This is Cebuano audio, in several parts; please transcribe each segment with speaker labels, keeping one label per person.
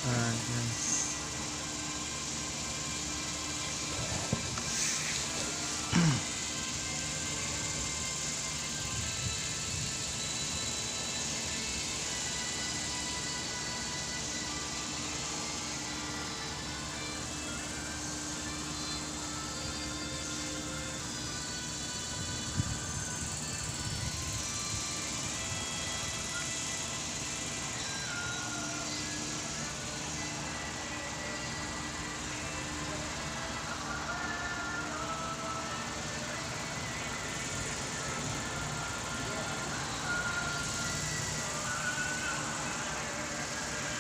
Speaker 1: Alright guys.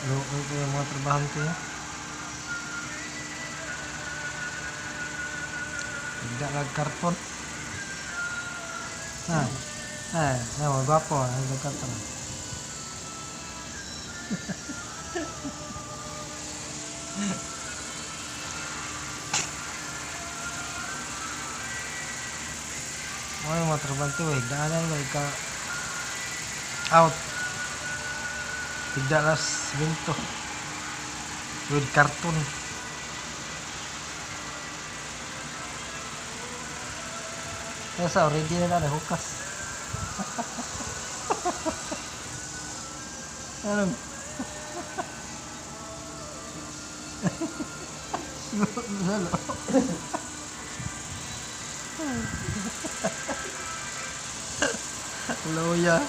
Speaker 1: Luoy ko yung mga trabahante niya. Higda lang karton. Ha. Ha, na gwapo, ang karton. Mo yung mga trabahante, higda na lang ka out. Higda las binto. With karton. Kaya sa already na na hukas. Ano? Lalo. Loya.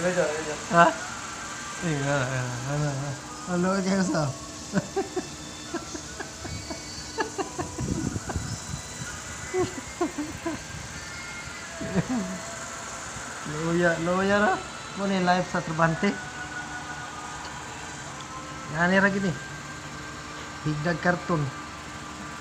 Speaker 2: Medyo, medyo.
Speaker 1: Ha? Eh, ano, ano, ano, ano, kayo sa? Loya, loya ra. Mo ni live sa trabante. Ngani ra gini. Higdag karton.